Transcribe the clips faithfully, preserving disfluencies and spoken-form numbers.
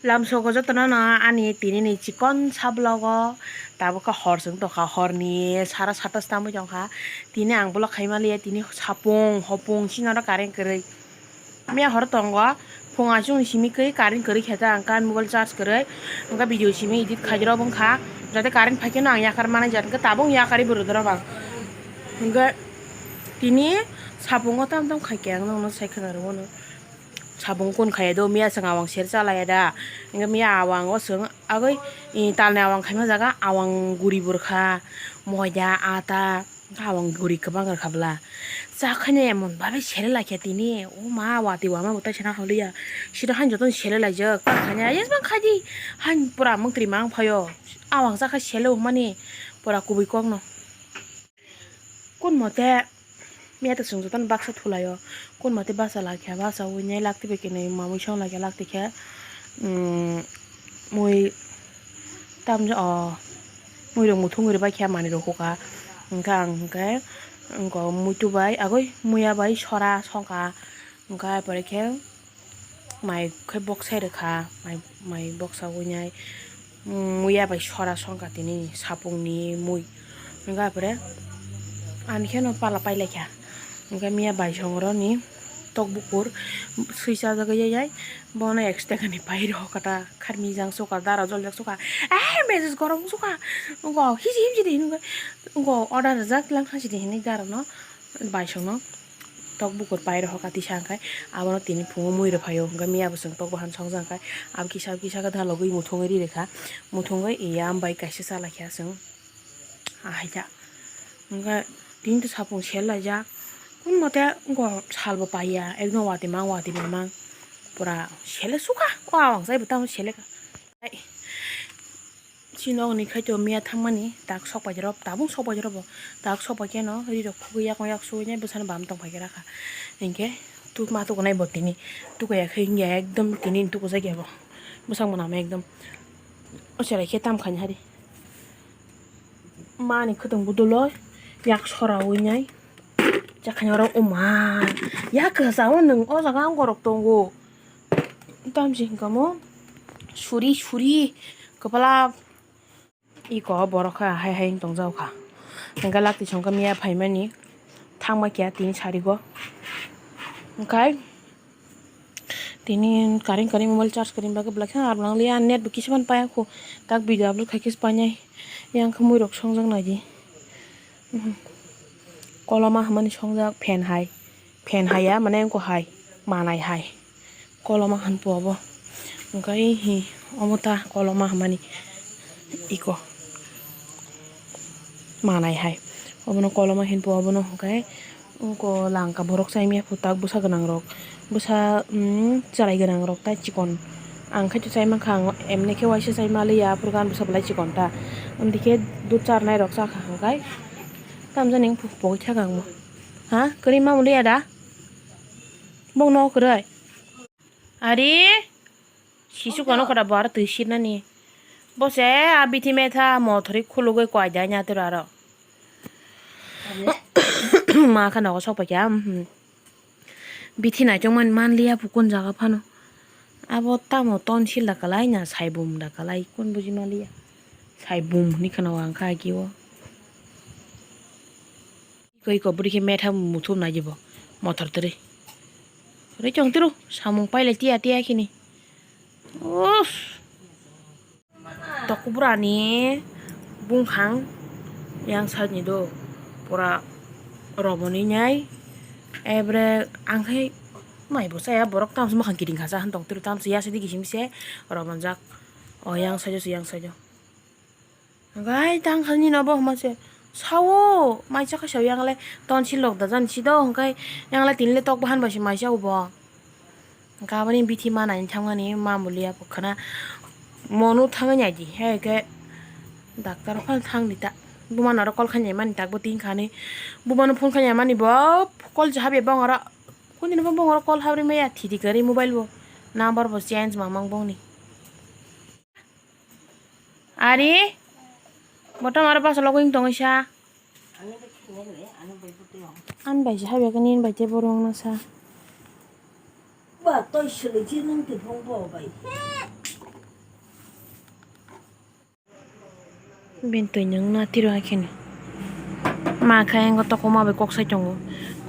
Lamsogo jotono no ani tini ni chikon sa vlog o tabuk khe hor chwng tongkha, horni sara sata se tangwi tongkha. Tini ang vlog khaima liya, tini sapung hopung sino oro current kwrwi. Miya hor tongo, phung achung ni simi khe current kwrwi khe ta ang kan mobile charge kwrwi, hwnkhe video simi edit khaijak rok wngkha, jate current phaikhe no ang yakar manai jat hwnkhe tabuk yakarwi bo rwdorok ang. Hwnkhe tini sapungo tam tam khaikhe ang nokno sai khwna rwmano. Sabung kun khaya do, miya chwng awang seri chalaya da. Hwnkhe miya awang o chwng agwi, i, talni awang khaima jaga awang guri burkha, moida, ata, hwnkhe awang guri kwbang rwkha bwla. Chakhaino emon babe seri laikha tini, o ma, watwi wama bo taisa na haliya. Siro haino jotono seri laijak, tang khani ayes bang khaidi, haino pura mungtri mang phaio. Awang chakha sele wngmani pura kubui kokno. Kun mote miya to chwng jotono baksa thulaio. Kun mote baksa lakha, baksa winai lakti bai khe nai mamui song lakha, lakti khe, mm, mui tamjak o mui rok muthungwi rwbaikha manwi rok huka. Hwnkhe ang hwnkhe wngkha muitu bai agwi muya bai sora songkha. Hwnkhe aphuru khe mai khe boksai rwkha, mai, mai boksa winai, mm, muya bai sora songkha tini sapungni mui. Hwnkhe aphuru ani kheno pala pailaikha. Hwnkhe miya bai songoroni tok bukur swi chajagwi yayai, bono extra kani pairok kata kharmijang sukha, dara joljak sukha, eh, message gorok sukha, wngkha hiji himji de hinwi wngkha, wngkha order rijak lang hajidi hinwi dara no bai songno. Tok bukur pai rw hoka tisa hwnkhe abono tini phungo mui rw phaio, hwnkhe miya bo chwng tok bahan songjak hwnkhe abo kisa kisa khe dalogwi muthungwi ri rwkha, muthungwi iya ambai kaisa chalaikha chwng ahaikha. Hwnkhe tini to sapung sel laijak, kun mote wngkha salbo paiya, ekdom watwi mang watwi mang mang pura sele sukha o awang chaibo tamo selekha. Chini nokni khaito miya thangmani tak sok paijak rok, tabuk sok paijak rok bo, tak sok pai khe no ri rok khugui yakung yak suinai bwsano bam tong pai khe rakha. Hinkhe tubuma tukunai bo tini tukaya khe hinkhe ekdom tini tukujak ya bo bwsang mwnama ekdom. O cherai khe tam khaini hari mani khwtwng budolo yak sora winai chakhaini oro uma yak kwchao nwng o jaga ongorok tongo. Tamsi hinkhe omo suri suri kwpla iko borok khe hai hai wng tongjak kha. Hwnkhe lakti songkha miya phaimani thangma kiya tini sarigo. Hwnkhe tini karing karing mobile charge karing bagwi belai kheno ar nang liya net bo kisa phano paiya kho. Tak video upload khai khe painai yang khe mui rok songjak naidi. Koloma hwnmani songjak fan hai. Fan haiya mane wngkha hai manai hai koloma hwnpho obo hwnkhe hi omo ta koloma hwnmani iko manai hai obono koloma hwnpho obono hwnkhe ungko langka borok chaimya phutak bwsa gwnang rok bwsa chwrai gwnang rok tai chikon ang khe chai mankha ang emni khe waisa chai maliya aphuru gan bwsa belai chikon ta amtwi khe dud charnai rok chakha hwnkhe tamjani pogwi thakang bo. Ha, kwrwi ma muliya da? Bong no kwrwi. Ari, sisu kono koda bo aro twi sirnani. Bo se a bithi metha mothori khulugwi koi da nya tero aro. Ma kha nogo sok paikha. Bithi naichong mani manliya pukun jaga phano. Abo tamo tonsil da kalai na saibum da kalai kun buji manliya. Saibum hwnwi khana ang kha agio. Iko iko bwrwi khe metha muthum nai bo mothor twrwi. Rwi chong tiro samung pailai tiya tiya khini. Uff. Tokbwrani bungkhang yang side ni do pura romoni nai ebre ang khai mai bo chaya borok tamsa makhang kiting kha sa han tong tiro tamsa ya sidi kisim se romonjak o yang side o se yang side o. Gai tang kha nini obo hwnma se sao mai chakha sao yang le tonsil lok da jani si do hwnkhe yang le tini le tok bahan bai se mai chao bo. Hwnkhe aboni bithi manani thangmani ma muliya bo khwna monu thangwi naidi he khe doctor phano thangdi ta bumano oro call khainai mani tak bo tin kha ni bumano phone khainai mani bo call jahab ya bong oro kundini bo bong oro call habri maya thidi kwrwi mobile bo number bo change mamang bongni. Ari, bo tamo aro basa logo wng tongwi sa. Ani bai se habya khe nini bai tei borok wngna sa. Ba toi sele je nang te phone bo bai. Bini twi nwng na tiro hai kheno. Ma khe ang tokma bai kok sai tongo.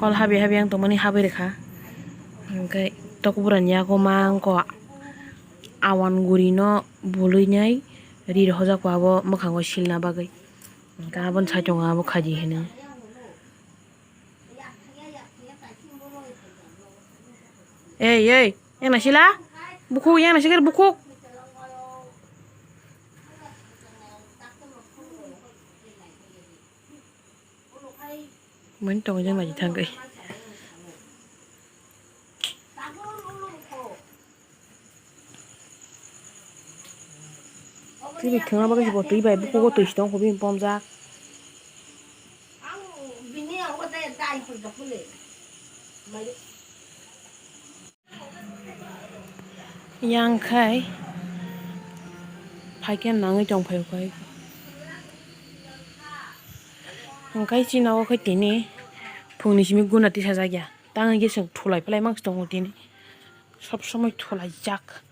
Kol habi habi ang tongmani habi rwkha. Hwnkhe tokbura ni yago ma wngkha awan guri no bului nai ri rw hojak kha abo mwkhango silna bagwi. Hwnkhe aboni saichung abo khaidi hinwi. Ei, ei, yang naisila? Bukhuk, yang naisila bukhuk. Mani tongo jang naji thangwi. Twi bai thwngna bagwi bo twi bai bukugo twi si tong kho bini pomjak. Yang khai phaikhe nangwi tong phai khai. Hwnkhe chini o khe tini phungni simi guna tisajak ya. Tang hwnkhe chwng thulai phlai mang tongo tini. Sob somoi thulaijak.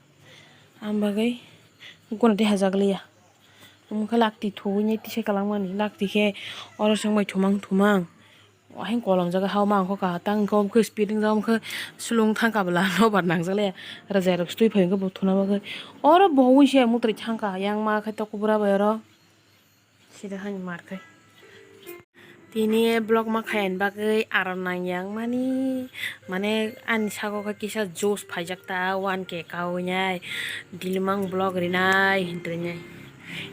Ang bagwi guna tisajak liya. Omo khe lakti thuwi nai tisa kwlangmani. Lakti khe oro chwng bai thumang thumang. Ahing kolom jaga hao ma kho ka tang khe omo khe speed wngjak omo khe sulung thang ka bwla nobar nangjak le rwjai rok stui phai hwnkhe bo thuna bagwi oro bo wi se mwtai thang ka yang ma khe tokbura bai oro sida hani mar khai tini vlog ma khai ani bagwi aro nang yang mani mane ani sago khe kisa juice phaijak ta one K kawi nai dilmang vlog rinai hinwi nai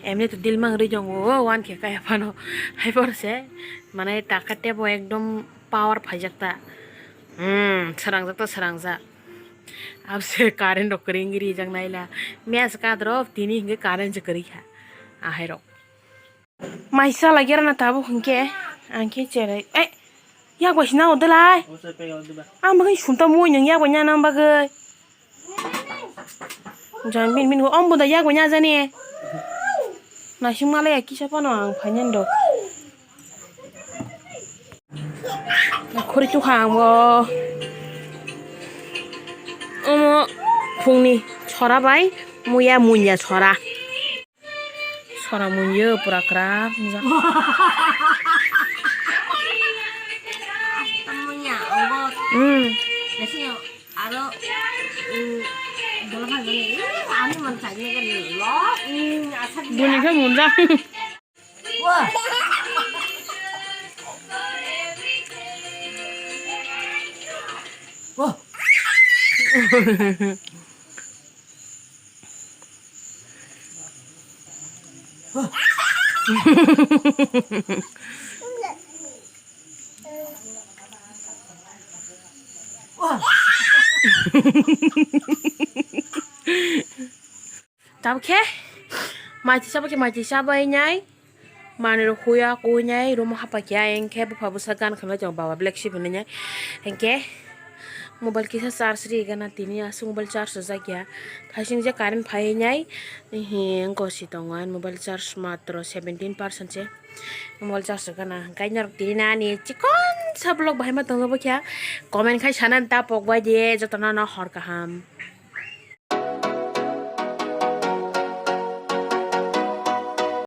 emni to dilmang ri tongo one K kaya phano hai phano se. Mane taka tebo ekdom power phaijak ta. Hmm, srangjak ta srangjak. Abse current rok kwrwi wngwi rijak naila. Mes kadro tini hwnkhe current se kwrwi kha. Ahai rok. Maisa lagi rana tabuk hwnkhe. Ang khe cherai. Eh, yak bai sina odelai. Ang bagwi sumta mui nang yak bai nana bagwi. Jan bin bin go om boda yak wanya jani. Nasing malaya kisa pano ang phainani dok. Khori tukha ang bo. Omo phungni sora bai muya munya sora. Sora munya pura kwrak wngya. Munya obo. Hmm. Nasi aro, mm, dolo phai gani, mm, ani man chai ni gani lo, mm, asa dia. Buni khe munjak. Wah. Wah. Tabukhe maitwi sabo khe maitwi sabai nai. Manwi rok huya kuinai room o hapakhe ayang khe bupha bwsa gan khwnai tongo baba black sip hinwi nai hinkhe mobile kisa charge ri gana tini aswk mobile charge rwjak ya thaising je current phai nai hinkhe si tongo ani mobile charge matro seventeen percent se mobile charge rwgana hinkhe norok tini ani chikon sa vlog bahai ma tongo bokhe comment khai sanani ta pokbai di jotono no hor kaham.